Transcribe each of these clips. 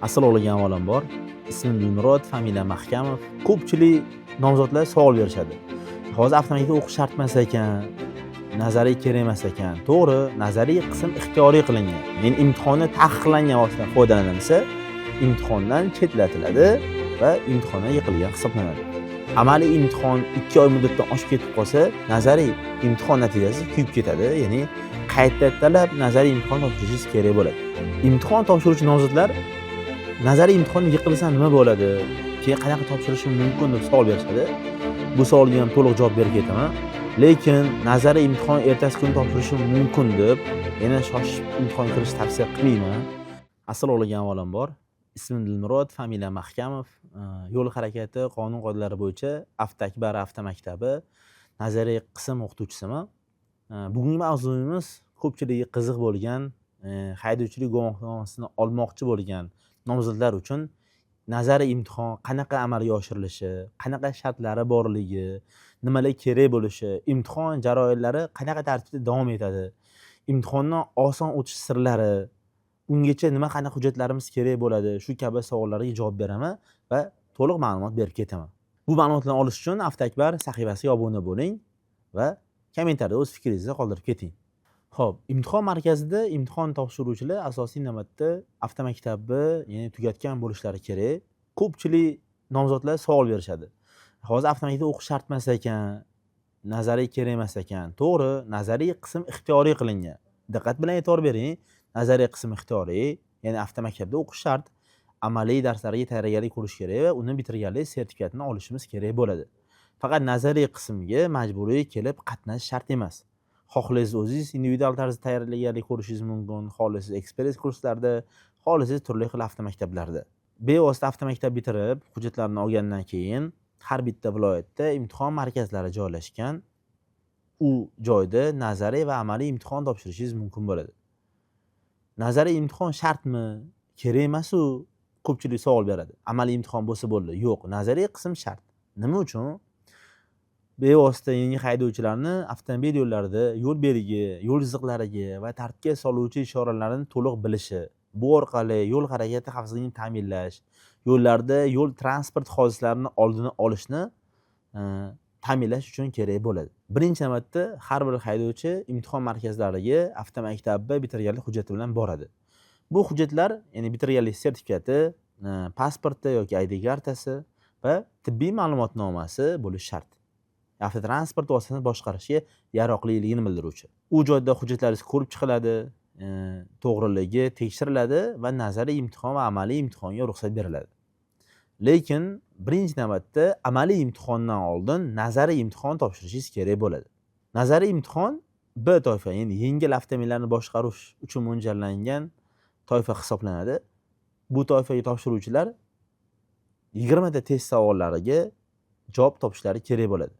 Assalomu alaykum, avvalambor. Ismim Dilmurod, familiyam Mahkamov. Ko'pchilik nomzodlar savol berishadi. Hozir avtomaktabda o'qish shart emas ekan, nazariy kerak emas ekan. To'g'ri, nazariy qism ixtiyoriy qilingan. Men imtihonni taqiqlangan vositadan foydalanilsa, imtihondan chetlatiladi va imtihondan yiqilgan hisoblanadi. Amaliy imtihon 2 oy muddatdan oshib ketib qolsa, nazariy imtihon natijasi kuyib ketadi, ya'ni qaytatalab nazariy imtihon topshirishingiz kerak bo'ladi. Imtihon topshiruvchi nomzodlar nazariy imtihonda yiqilsam nima bo'ladi, keyin qanaqa topshirishim mumkin deb savol berishadi. Bu savolga ham to'liq javob berib ketaman. Lekin nazariy imtihon ertasi kuni topshirishim mumkin deb yana shoshib imtihonga kirishni tavsiya qilmayman. Assalomu alaykum, avvalambor. Ismim Dilmurod, familiyam Mahkamov. Yo'l harakati qonun qoidalari bo'yicha Avtoakbar avtomaktabi nazariy qism o'qituvchisiman. Bugungi mavzuyimiz ko'pchilikka qiziq bo'lgan, haydovchilik guvohnomasini olmoqchi bo'lgan nomzodlar uchun nazariy imtihon qanaqa amalga oshirilishi, qanaqa shartlari borligi, nimalar kerak bo'lishi, imtihon jarayonlari qanaqa tartibda davom etadi, imtihondan oson o'tish sirlari, ungacha nima, qanaqa hujjatlarimiz kerak bo'ladi, shu kabi savollarga javob beraman va to'liq ma'lumot berib ketaman. Bu ma'lumotlarni olish uchun Avtoakbar sahifasiga obuna bo'ling va kommentariyada o'z fikringizni qoldirib keting. Xo'p, imtihon markazida imtihon topshiruvchilar asosiy navbatda avtomaktabni, ya'ni tugatgan bo'lishlari kerak. Ko'pchilik nomzodlar savol berishadi. Hozir avtomaktabda o'qish shart emas ekan, nazariy kerak emas ekan. To'g'ri, nazariy qism ixtiyoriy qilingan. Diqqat bilan e'tibor bering. Nazariy qism ixtiyoriy, ya'ni avtomaktabda o'qish shart. Amaliy darslarga tayyorgarlik ko'rish kerak va uni bitirganlik sertifikatini olishimiz kerak bo'ladi. Faqat nazariy qismga majburiy kelib qatnashish shart emas. Xohlasangiz, o'zingiz individual tarzda tayyorgarlik ko'rishingiz mumkin, xohlasangiz, ekspress kurslarda, xohlasangiz, turli xil avtomaktablarda. Bevosita avtomaktab bitirib, hujjatlarni olgandan keyin har bitta viloyatda imtihon markazlari joylashgan. U joyda nazariy va amaliy imtihon topshirishingiz mumkin bo'ladi. Nazariy imtihon shartmi? Kerak emas-u, ko'pchilik savol beradi. Amaliy imtihon bo'lsa bo'ldi. Yo'q, nazariy qism shart. Nima uchun? Bevosita yangi haydovchilarni avtomobil yo'llarida yo'l belgi, yo'l chiziqlariga va tartibga soluvchi ishoralarni to'liq bilishi, bu orqali yo'l harakati xavfsizligini ta'minlash, yo'llarda yo'l transport hodisalarini oldini olishni ta'minlash uchun kerak bo'ladi. Birinchi navbatda har bir haydovchi imtihon markazlariga avtomaktabni bitirganlik hujjati bilan boradi. Bu hujjatlar, ya'ni bitirganlik sertifikati, pasporti yoki ID kartasi va tibbiy ma'lumotnomasi bo'lishi shart. Avtotransport vositasini boshqarishga yaroqliligini bildiruvchi. U joyda hujjatlaringiz ko'rib chiqiladi, to'g'riligi tekshiriladi va nazariy imtihon va amaliy imtihonga ruxsat beriladi. Lekin birinchi navbatda amaliy imtihondan oldin nazariy imtihon topshirishingiz kerak bo'ladi. Nazariy imtihon B toifa, ya'ni yengil avtomobillarni boshqarish uchun mo'ljallangan toifa hisoblanadi. Bu toifaga topshiruvchilar 20 ta test savollariga javob topishlari kerak bo'ladi.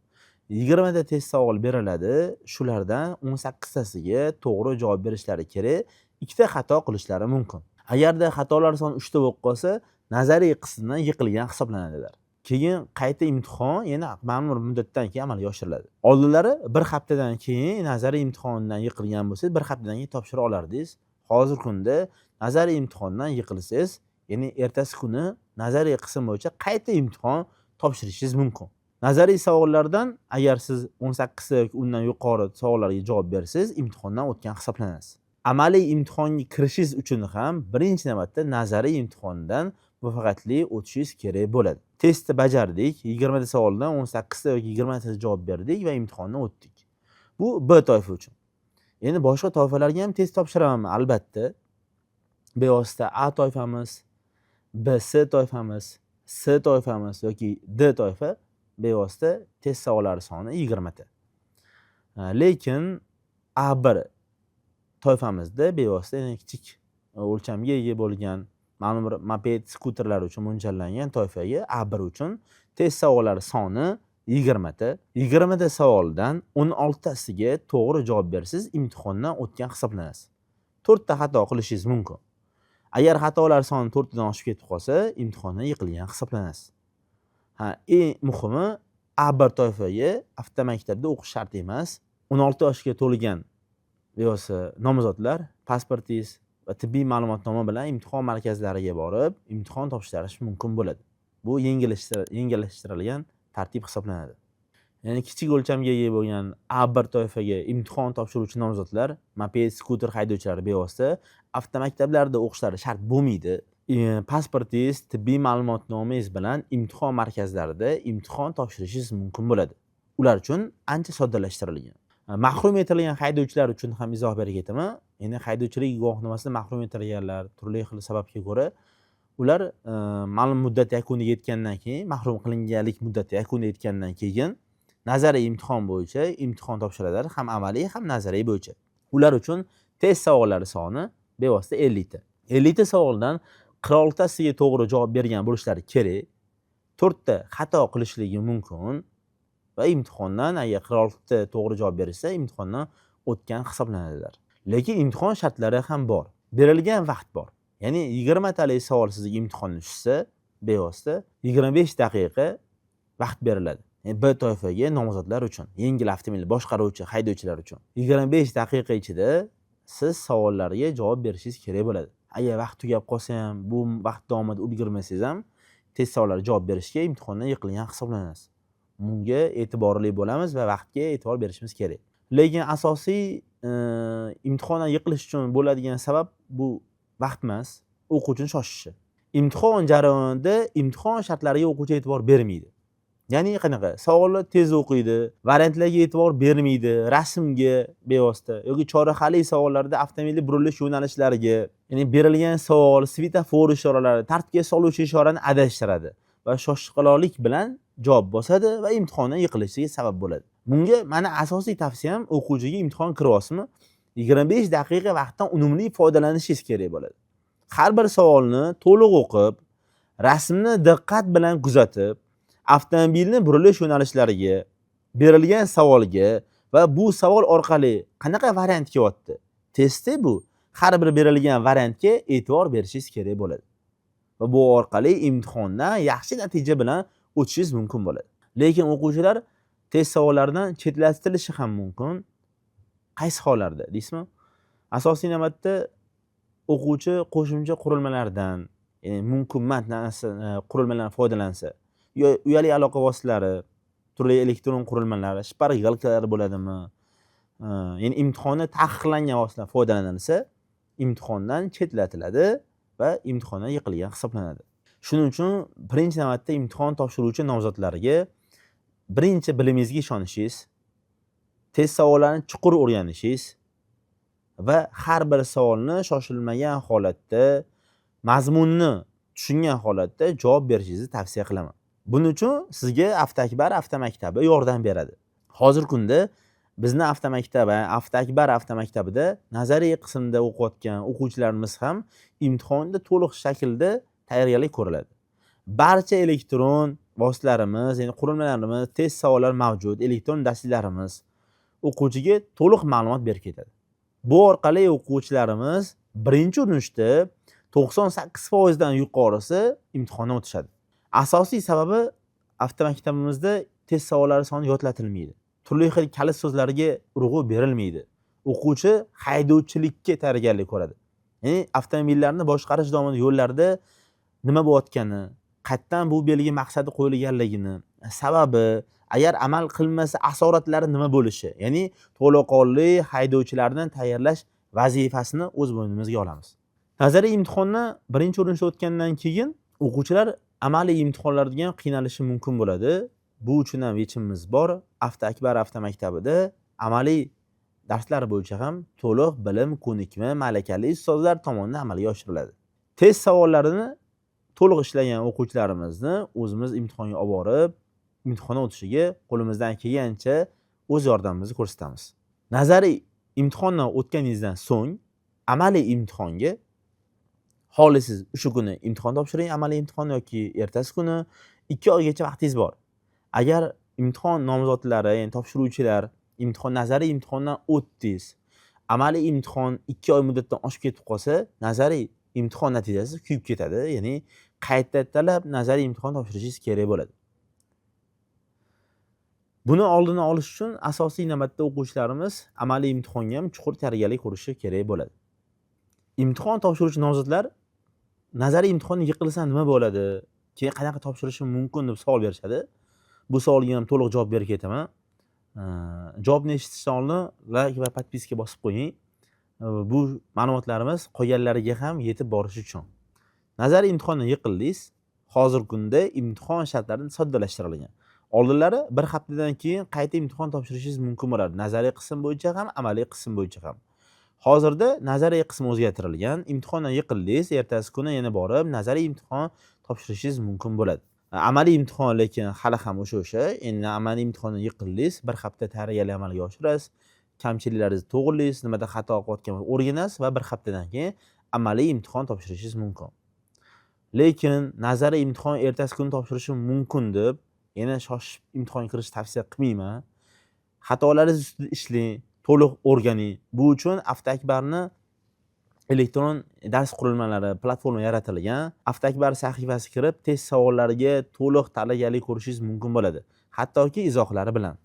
20 ta test savol beriladi, shulardan 18 tasiga to'g'ri javob berishlari kerak, ikkita xato qilishlari mumkin. Agarda xatolar soni 3 ta bo'lib qolsa, nazariy qismdan yiqilgan hisoblanadilar. Keyin qayta imtihon yana ma'lum bir muddatdan keyin amalga oshiriladi. Oldinlari bir haftadan keyin nazariy imtihondan yiqilgan bo'lsangiz, bir haftadan keyin topshira olardingiz. Hozirgi kunda nazariy imtihondan yiqilsangiz, ya'ni ertasi kuni nazariy qism bo'yicha qayta imtihon topshirishingiz mumkin. Nazariy savollardan agar siz 18 ta yoki undan yuqori savollarga javob bersangiz, imtihondan o'tgan hisoblanasiz. Amaliy imtihonga kirishingiz uchun ham birinchi navbatda nazariy imtihondan muvaffaqiyatli o'tishingiz kerak bo'ladi. Testni bajardik, 20 ta savoldan 18 ta yoki 20 ta javob berdik va imtihondan o'tdik. Bu B toifa uchun. Endi boshqa toifalarga ham test topshiramanmi? Albatta. Bevosita A toifamiz, B, C toifamiz, S toifamiz yoki D toifa bevosita test savollari soni 20 ta. Lekin A1 toifamizda bevosita, ya'ni kichik o'lchamga ega bo'lgan ma'lum bir moped, skuterlar uchun mo'ljallangan toifaga A1 uchun test savollari soni 20 ta. 20 ta savoldan 16 tasiga to'g'ri javob bersangiz, imtihondan o'tgan hisoblanasiz. 4 ta xato qilishingiz mumkin. Agar xatolar soni 4 tadan oshib ketib qolsa, imtihondan yiqilgan hisoblanasiz. Ha, eng muhimi, A1 toifaga avtomaktabda o'qish shart emas. 16 yoshga to'lgan bevosita nomzodlar pasportingiz va tibbiy ma'lumotnoma bilan imtihon markazlariga borib imtihon topshishlari mumkin bo'ladi. Bu yengillashtirilgan tartib hisoblanadi. Ya'ni kichik o'lchamga ega bo'lgan A1 toifaga imtihon topshiruvchi nomzodlar, moped, skuter haydovchilari bevosita avtomaktablarda o'qishlari shart bo'lmaydi. Pasportingiz, tibbiy ma'lumotnomangiz bilan imtihon markazlarida imtihon topshirishingiz mumkin bo'ladi. Ular uchun ancha soddalashtirilgan. Mahrum etilgan haydovchilar uchun ham izoh berib ketaman. Ya'ni haydovchilik guvohnomasidan mahrum etilganlar turli xil sababga ko'ra ular ma'lum muddat yakuniga yetgandan keyin, mahrum qilinganlik muddati yakuniga yetgandan keyin nazariy imtihon bo'yicha imtihon topshiradilar, ham amaliy, ham nazariy bo'yicha. Ular uchun test savollari soni bevosita 50 ta. 50 ta savoldan 46 tasiga to'g'ri javob bergan bo'lishlari kerak. 4 ta xato qilishligi mumkin va imtihondan agar 46 ta to'g'ri javob berishsa, imtihondan o'tgan hisoblanadilar. Lekin imtihon shartlari ham bor. Berilgan vaqt bor. Ya'ni 20 talik savol sizga imtihonda tushsa, bevosita 25 daqiqa vaqt beriladi. Ya'ni B toifaga nomzodlar uchun, yengil avtomobil boshqaruvchi haydovchilar uchun 25 daqiqa ichida siz savollarga javob berishingiz kerak bo'ladi. Agar vaqt tugab qolsa ham, bu vaqt davomida ulgurmasangiz ham test savollariga javob berishga imtihondan yiqilgan hisoblanasiz. Bunga e'tiborli bo'lamiz va vaqtga e'tibor berishimiz kerak. Lekin asosiy imtihondan yiqilish uchun bo'ladigan sabab bu vaqt emas, o'quvchini shoshishi. Imtihon jarayonida imtihon shartlariga o'quvchi e'tibor bermaydi. Ya'ni qanaqa? Savolni tez o'qiydi, variantlarga e'tibor bermaydi, rasmga bevosita yoki chorrahali savollarda avtomobilni burilish yo'nalishlariga, ya'ni berilgan savol, svetofor ishoralari, tartibga soluvchi ishorani adashtiradi va shoshqaloqlik bilan javob bosadi va imtihondan yiqilishiga sabab bo'ladi. Bunga mani asosiy tavsiyam, o'quvchiga imtihon kiryapsizmi, 25 daqiqa vaqtdan unumli foydalanishingiz kerak bo'ladi. Har bir savolni to'liq o'qib, rasmni diqqat bilan kuzatib, avtomobilni burilish yo'nalishlariga, berilgan savolga va bu savol orqali qanaqa variant kelyapti? Testda bu. Har bir berilgan variantga e'tibor berishingiz kerak bo'ladi. Va bu orqali imtihondan yaxshi natija bilan o'tishingiz mumkin bo'ladi. Lekin o'quvchilar test savollaridan chetlashtirishi ham mumkin. Qaysi hollarda deysizmi? Asosiy navbatda o'quvchi qo'shimcha qurilmalardan, ya'ni mumkin emas narsa, qurilmalardan foydalansa, uyali aloqa vositalari, turli elektron qurilmalar, шпаргалка lar bo'ladimi? Ya'ni imtihonda taqiqlangan vositalardan foydalanilsa, imtihondan chetlatiladi va imtihondan yiqilgan hisoblanadi. Shuning uchun birinchi navbatda imtihon topshiruvchi nomzodlarga birinchi bilimingizga ishonishingiz, test savollarini chuqur o'rganishingiz va har bir savolni shoshilmagan holatda, mazmunni tushungan holatda javob berishingizni tavsiya qilaman. Buning uchun sizga Avtoakbar avtomaktabi yordam beradi. Hozirgi kunda bizni avtomaktab, Avtoakbar avtomaktabida nazariy qismda o'qiyotgan o'quvchilarimiz ham imtihonda to'liq shaklda tayyorgarlik ko'riladi. Barcha elektron vositalarimiz, ya'ni qurilmalarimiz, test savollar mavjud, elektron darsliklarimiz o'quvchiga to'liq ma'lumot berib ketadi. Bu orqali o'quvchilarimiz birinchi urinishda 98% dan yuqorisi imtihondan o'tishadi. Asosiy sababi avtomaktabimizda test savollari soni yodlatilmaydi. Turli xil kalit so'zlarga urg'u berilmaydi. O'quvchi haydovchilikka tayyorgarlik ko'radi. Ya'ni avtomobillarni boshqarish davomida yo'llarda nima bo'layotgani, qayerdan bu belgi maqsadi qo'yilganligini, sababi, agar amal qilinmasa asoratlari nima bo'lishi, ya'ni to'laqonli haydovchilarni tayyorlash vazifasini o'z bo'ynimizga olamiz. Nazariy imtihonni birinchi urinishda o'tgandan keyin o'quvchilar amaliy imtihonlarda ham qiynalishi mumkin bo'ladi. Bu uchun ham yechimimiz bor. Avtoakbar avtomaktabida amaliy darslar bo'yicha ham to'liq bilim, ko'nikma, malakali ustozlar tomonidan amalga oshiriladi. Test savollarini to'liq ishlagan o'quvchilarimizni o'zimiz imtihonga olib borib, imtihondan o'tishiga qo'limizdan kelgancha o'z yordamimizni ko'rsatamiz. Nazariy imtihondan o'tganingizdan so'ng amaliy imtihonga xohlasangiz o'sha kuni imtihon topshiring, amaliy imtihon yoki ertasi kuni 2 oygacha vaqtingiz bor. Agar imtihon nomzodlari, ya'ni topshiruvchilar imtihon nazariy imtihondan o'tdingiz, amaliy imtihon 2 oy muddatdan oshib ketib qolsa, nazariy imtihon natijasi kuyib ketadi, ya'ni qaytatalab nazariy imtihon topshirishingiz kerak bo'ladi. Buni oldini olish uchun asosiy navbatda o'quvchilarimiz amaliy imtihonga ham chuqur tayyorgarlik ko'rishi kerak bo'ladi. Imtihon topshiruvchi nomzodlar nazariy imtihonni yiqilsam nima bo'ladi, keyin qanaqa topshirishim mumkin deb savol berishadi. Bu savolga ham to'liq javob berib ketaman. Javobni eshitishdan oldin layk va подписка bosib qo'ying. Bu ma'lumotlarimiz qolganlariga ham yetib borishi uchun. Nazariy imtihondan yiqildingiz, hozirgi kunda imtihon shartlari soddalashtirilgan. Oldinlari bir haftadan keyin qayta imtihon topshirishingiz mumkin bo'lardi. Nazariy qism bo'yicha ham, amaliy qism bo'yicha ham. Hozirda nazariy qism o'zgartirilgan. Imtihondan yiqildingiz, ertasi kuni yana borib nazariy imtihon topshirishingiz mumkin bo'ladi. Amaliy imtihon lekin hali ham o'sha. Endi amaliy imtihondan yiqildingiz, bir hafta tayyorgarlik amalga oshirasiz, kamchiliklaringizni to'g'irlaysiz, nimada xato qilayotgan o'rganasiz va bir haftadan keyin amaliy imtihon topshirishingiz mumkin. Lekin nazariy imtihon ertasi kuni topshirishim mumkin deb yana shoshib imtihonga kirishni tavsiya qilmayman. Xatolaringiz ustida ishlang, to'liq o'rganing. Bu uchun Avtoakbarni elektron dars qurilmalari platforma yaratilgan. Avtoakbar sahifasiga kirib, test savollariga to'liq tayyorgarlik ko'rishingiz mumkin bo'ladi. Hattoki izohlari bilan.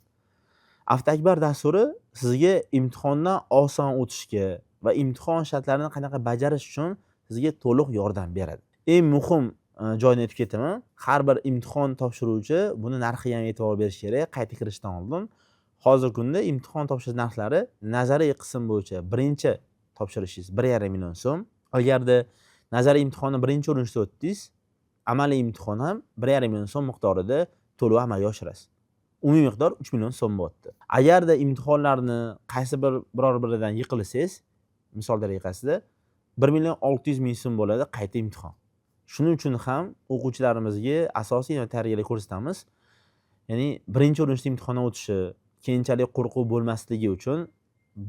Avtoakbar dasturi sizga imtihondan oson o'tishga va imtihon shartlarini qanaqa bajarish uchun sizga to'liq yordam beradi. Eng muhim joyini aytib ketaman. Har bir imtihon topshiruvchi buni narxiga ham e'tibor berish kerak qayta kirishdan oldin. Hozirgi kunda imtihon topshirish narxlari nazariy qism bo'yicha birinchi topshirishingiz 1,5 million so'm. Agarda nazariy imtihonni birinchi urinishda o'tdingiz, amaliy imtihon ham 1,5 million so'm miqdorida to'lov amalga oshirasiz. Umumiy miqdor 3 million so'm bo'lyapti. Agarda imtihonlarni qaysi bir biror biridan yiqilsangiz, misol tariqasida 1 million 600 ming so'm bo'ladi qayta imtihon. Shuning uchun ham o'quvchilarimizga asosiy tayyorgarlik ko'rsatamiz. Ya'ni birinchi urinishda imtihondan o'tishi, keyinchalik qo'rquv bo'lmasligi uchun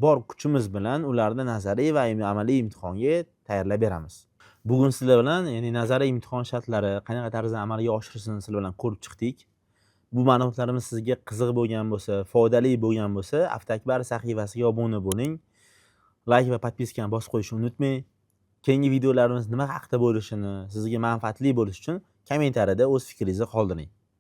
bor kuchimiz bilan ularni nazariy va amaliy imtihonga tayyorlab beramiz. Bugun sizlar bilan, ya'ni nazariy imtihon shartlari qanaqa tarzda amalga oshirilishini sizlar bilan ko'rib chiqdik. Bu ma'lumotlarimiz sizga qiziq bo'lgan bo'lsa, foydali bo'lgan bo'lsa, Avtoakbar sahifasiga obuna bo'ling. Layk va подписка ni bosib qo'yishni unutmang. Keyingi videolarimiz nima haqida bo'lishini, sizga manfaatli bo'lishi uchun kommentariyada o'z fikringizni qoldiring.